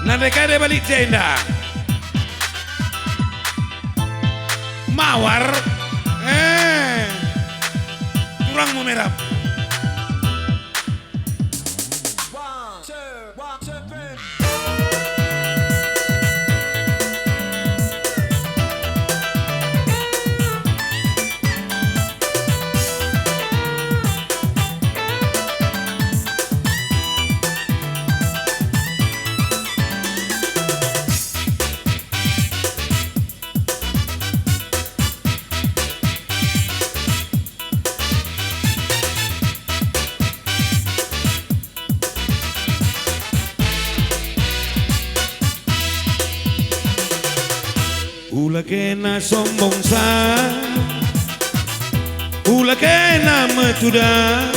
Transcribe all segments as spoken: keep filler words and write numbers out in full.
Nande kai deba lit jenda. Mawar. Eh. Turang memerap. Ula kena sombong sa, ula kena metuda,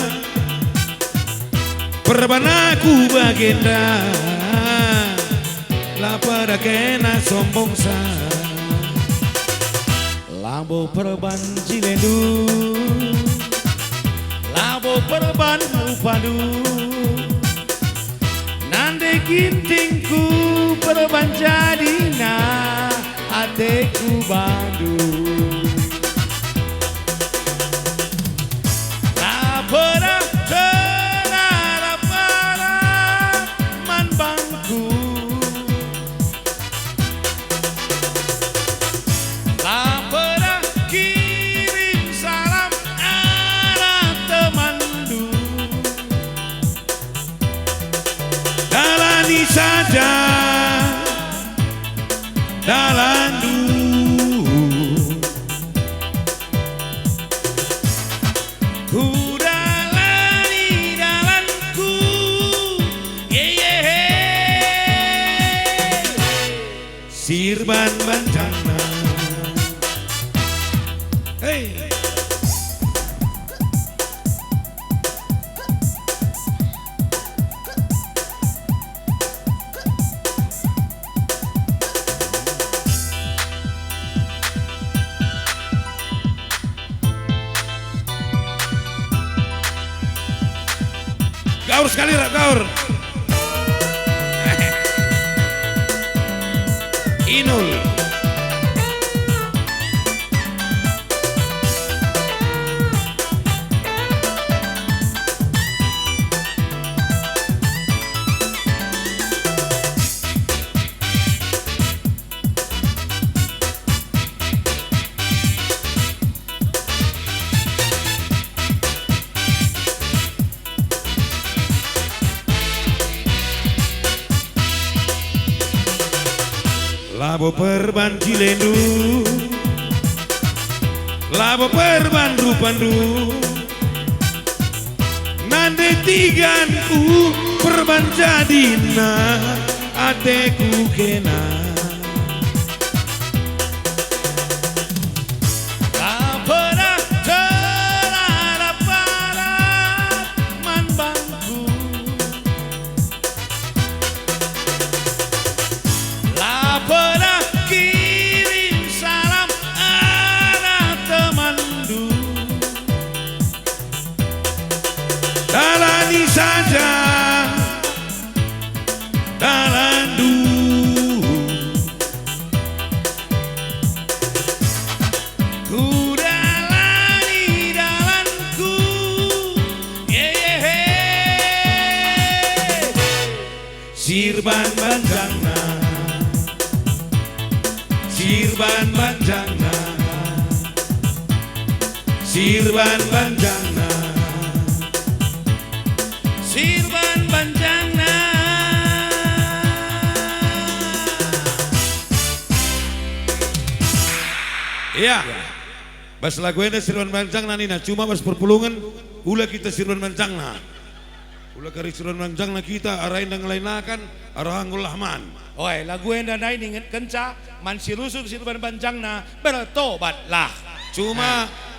perban aku bagenda, la peda kena sombong sa. Labo perban cilendu, labo perban rupandu, nande gintingku perban jadina ateku bandu. La peda, la peda man bangku. La peda kirim salam arah temanndu. Dalani saja dalanndu. Kudalani dalanku, ye, ye, he. Sirban banjangna. Hei. Gaur sekali rap, gaur. Inul. Labo perban cilendu, labo perban rupandu, nande tiganku perban jadina ateku kena. La peda, la peda man bangku. La peda kirim salam arah temanndu. Dalani saja dalanndu. Kudalani dalanku, ye, ye, he. Sirban banjangna, sirban banjangna, sirban banjangna. Sirban banjangna. Iya. Bas lagu enda sirban banjangna nina, cuma bas perpulungen ula kita sirban banjangna. Ula kari sirban banjangna kita, arah enda ngelainakan, arah nggelah man. Oe, lagu enda ndai ningetkenca man si rusur sirban banjangna, bertobatlah. Cuma, nah.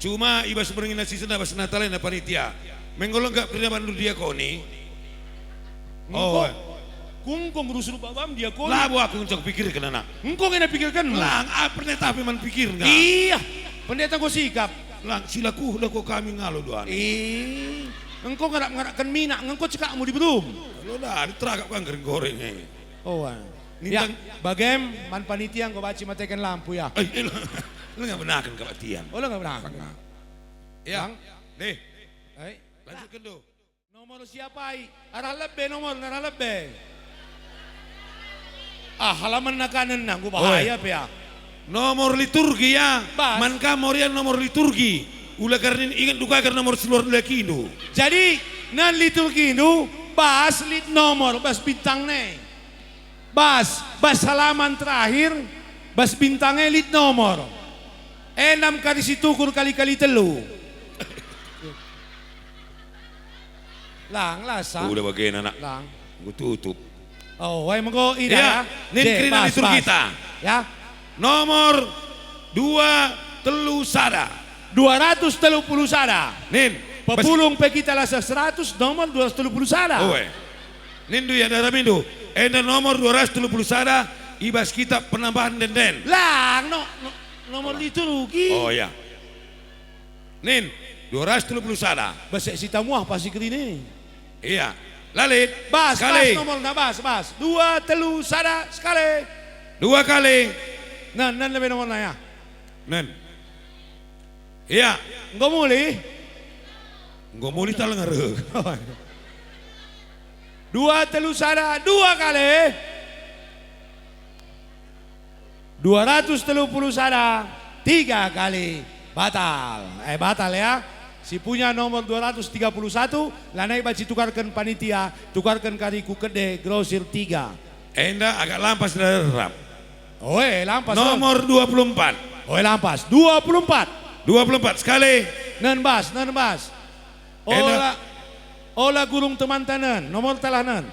Cuma i bas berngi nari si sendah bas Natal enda panitia. Menggo lengkap kerina bandu diakoni. Engko, oh. Kungkung rusur babam diakoni. Labo aku ngenca pikirken, anak. Engko ngena pikirkenmu. Lang, ah, pendeta pe man pikir, enggak? Iya, pendeta engko sikap. Lang, silaku, lako kami ngalo duan. Ih. Engko ngarap-ngarapken minak, engko cekakmu diberum. Lo dah, diteragap kan goreng-goreng, eh. Oh, ah. Ya, bagem, man panitia enggo banci mateken lampu, ya. Eh, eh, lo nggak benaken kak tiang. Oh, lo nggak benaken. Bang. Ya. Bang. Nih. Eh. Lanjutken do. Nomor siapai? Arah lebe nomor, arah lebe. Ah, halaman nakanenna, enggo bahaya pe, ya. Nomor liturgi, ya. Bas. Man kam morian nomor liturgi. Ula kernin inget duka ker nomor seluar dua kindu. Jadi, nan liturgindu, bas lit nomor, bas bintang ne. Bas, bas halaman terakhir, bas bintang e lit nomor. Enam kali situkur kali-kali telu. Lang, lasa. Udah bagena, nak. Lang. Enggo tutup. Oh, wai mengko ida, ya, ya? Nin. Je, kerina bas, liturgi bas. Kita. Ya. Nomor dua telu sada. Dua ratus telu puluh sada. Nin. Pepulung pe kita lasa seratus, nomor dua ratus telu puluh sada. Oh, eh. Nindu ya, dara mindu. Enda nomor dua ratus telu puluh sada, i bas kitab penambahan ende-enden. Lang, no, no, nomor liturgi. Oh, ya. Nin, dua ratus telu puluh sada. Besek si tamuah pasti kerina. Iya. Lalit. Bas, sekali. Bas nomorna, bas, bas. Dua, telu, sada, sekali. Dua kali. Nah, nan lebih nomorna, ya. Nen. Iya. Enggo muli? Enggo muli tal ngereh. Dua, telu, sada, dua kali. Dua ratus telu puluh sada, tiga kali batal. Eh, batal, ya. Si punya nomor dua ratus tiga puluh satu, lanai banci tukarken panitia, tukarken kari ku kede grosir tiga. Enda agak lampas rerap. Oe, lampas, Ron. Nomor dua puluh empat. Oe, lampas. Dua puluh empat. Dua puluh empat sekali. Nen bas, nen bas. Enda. Ola, ola gurung temanta nen. Nomor talah nen.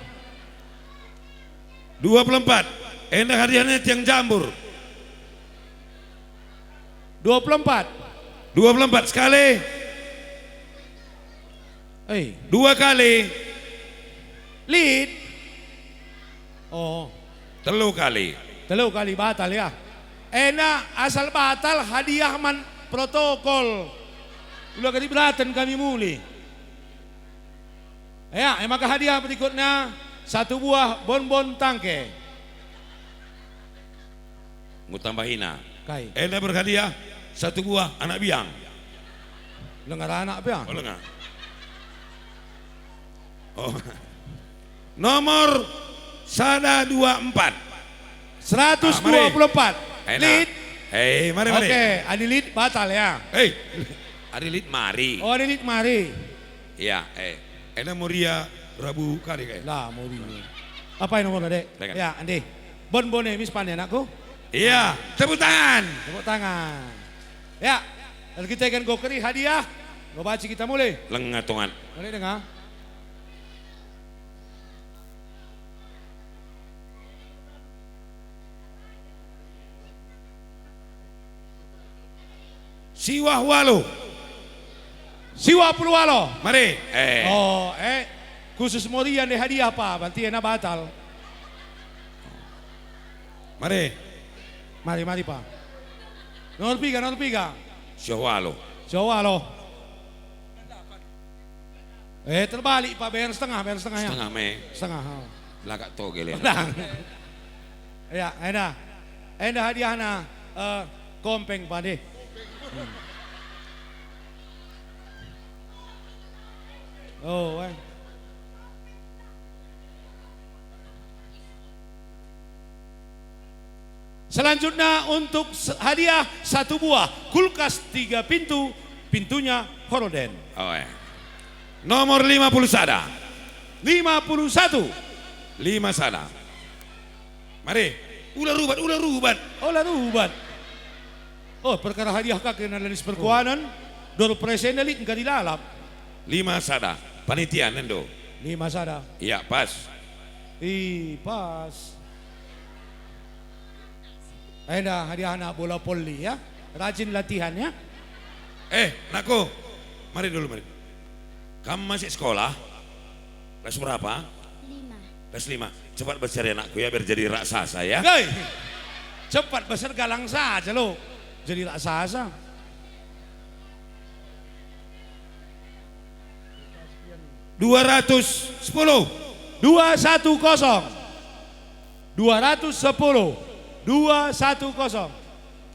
Dua puluh empat. Enda hadiahna tiang jambur. Dua puluh empat. Dua puluh empat sekali. Eh. Dua kali. Lit. Oh. Telu kali. Telu kali batal, ya. Enda asal batal hadiah man protokol. Ula kadi beraten kami muli. Ya, e maka hadiah berikutna, satu buah bonbon tangke. Enggo tambahina. Kai? Enda berhadiah satu buah anak biang. Lenga anak biang? Oh, lenga. Oh. Nomor sada dua empat. Seratus dua puluh empat. Ah, mari. Enak. Lit. Hei, mari, mari. Oke, adi lit batal, ya. Hei, adi lit mari. Oh, adi lit mari. Iya, eh. Enda Moria Rabu kari, eh. Lah, Moria. Apai nomorna, Dek? Dengan. Ya, ande. Bon bone mis pane anakku. Iya, tepuk tangan. Tepuk tangan. Ya, lalu kita kan go keri hadiah. Go banci kita mulai. Lenga tongan. Mulai dengar. Siwah walu. Siwah puluh walu. Mari. Eh. Oh, eh. Khusus Moria ande hadiah, Pa. Berarti ena batal. Mari. Mari, mari, Pa. Nomor piga, nomor piga. Siwah walu. Siwah walu. Eh, terbalik, Pa, bayar setengah, bayar setengah, ya. Setengah me. Setengah, ha. Lagak toge le. Nah. Ya, enda. Enda hadiahna, eh, kompeng, Pa, nih. Hmm. Oh, eh. Selanjutnya untuk se-, hadiah satu buah kulkas tiga pintu, pintunya horden. Oh, eh. Nomor lima puluh sada. Lima puluh satu. Lima sada. Mari, ula rubat, ula rubat. Ula rubat. Oh, perkara hadiah ka kena lanis perkuanan, door prize enda lit engka dilalap. Lima sada. Panitia nendo. Lima sada. Iya, pas. Ih, pas. Enda hadiahna bola voli, ya. Rajin latihan, ya. Eh, nakku. Mari dulu, mari. Kamu masih sekolah? Kelas berapa? Lima. Kelas lima. Cepat besar ya, nakku, ya, biar jadi raksasa, ya. Hei. Cepat besar galang saja, lo. Jadi raksasa. Dua ratus sepuluh. Dua satu kosong. Dua ratus sepuluh. Dua satu kosong.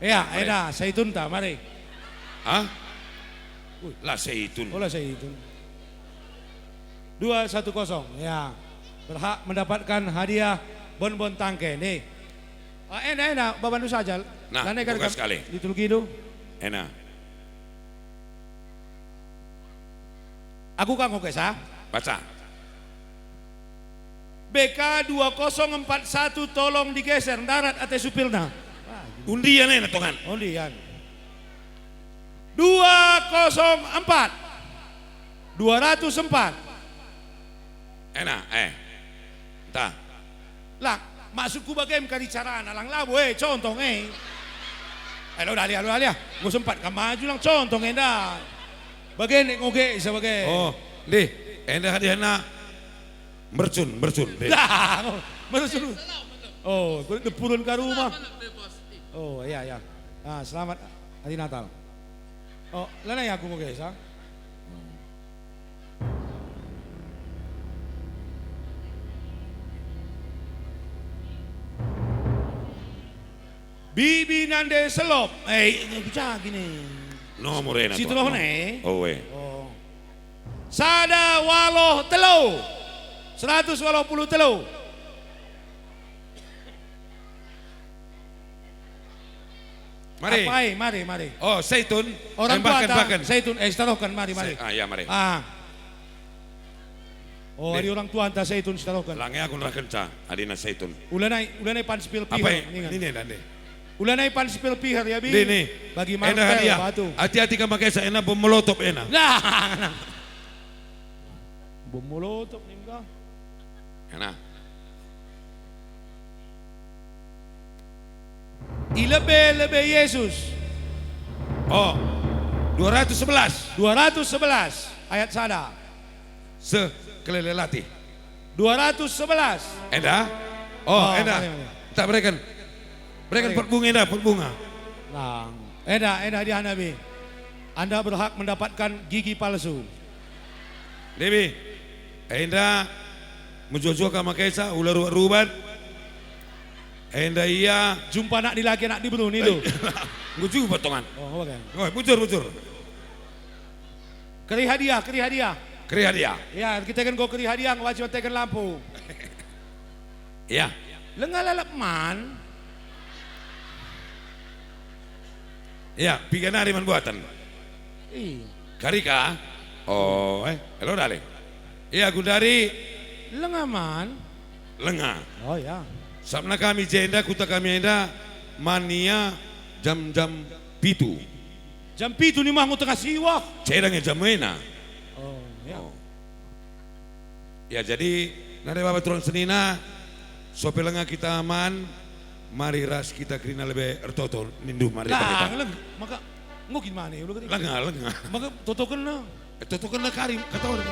Ya, mari. Ena, Saitun ta, mari. Hah? Ui. La Saitun. Oh, la Saitun. Dua satu kosong, ya. Berhak mendapatkan hadiah bon-bon tangke, nih. Ah, ena, ena, babandu saja. Nah, lanai kan buka sekali. Liturgi tu. Ena. Aku ka ngogesa. Baca. B K dua kosong empat satu tolong digeser, ndarat ate supirna. Undian ena, tongan. Undian. Dua kosong empat. Dua ratus empat. Ena, eh. Entah. Lah, maksudku bage me kari carana, lang labo, eh, contong, eh. Eh, lo dali, lo dali, ah. Enggo sempat kam maju, lang contong enda. Bage nek ngoge isa bage. Oh, ndih, enda hadiahna mercun, mercun, ndih. Lah, mercun. Oh, kulit depurun ka rumah. Oh, iya, iya. Ah, selamat hari Natal. Oh, lanai aku ngoge isa. Bibi nande selop. Eh, kucagi nih. Nomor ena, si Tuan. Telohna, eh? Oh, eh. Oh. Sada waluh telu. Seratus waluh puluh telu. Mari. Apai, mari, mari. Oh, Saitun. Orang tua ta, Saitun, eh, sitarohken, mari, mari. Ah, ya, mari. Ah. Oh, adi orang tua ta Saitun sitarohken. Lange aku nerahkenca, adina Saitun. Ulanai, ulanai pan sepil piher, ningan. Ini, ini, ini. Ulanai pan sepil piher, ya, Bi. Ini, ini. Bagi enda martel, hadiah. Batu. Hati-hati kam make sa, ena bom molotov ena. Nah. Bom molotov nih, enggak. Ena. I lebe-lebe Yesus. Oh, dua ratus sebelas. Dua ratus sebelas ayat sada. Sekelele latih. Dua ratus sebelas. Enda? Oh, oh, enda. Mari, mari. Tak bereken. Bereken pot bunga enda, pot bunga. Nah, enda, enda di Hanabi. Anda berhak mendapatkan gigi palsu. Debi, enda mejuah-juah kam make sa, ula rubat-rubat. Enda ia. Jumpa anak dilaki, anak diberu nindu. Enggo jumpa tongan. Oh, oke. Oh, bujur, bujur. Keri hadiah, keri hadiah. Keri hadiah. Ya, kita kan go keri hadiah, wajib teken lampu. Ya. Lenga lalap man. Ya, piga nari man buatan? Ih. Kari ka? Oh, eh, elo dale. Ya, gundari. Lenga man. Lenga. Oh, ya. Sabna kami jenda, kuta kami enda, mania jam-jam pitu. Jam pitu ni mah enggo tengah siwah. Ceda nge jam ena. Oh, ya. Oh. Ya, jadi, nande baba turang senina, sope lenga kita man, mari ras kita kerina lebe ertoto, nindu mari. Lah, kita. Leng, maka, enggo kin mane, udah kata. Lenga, lenga. Maka totokenna. Eh, totokenna kari, kata orang.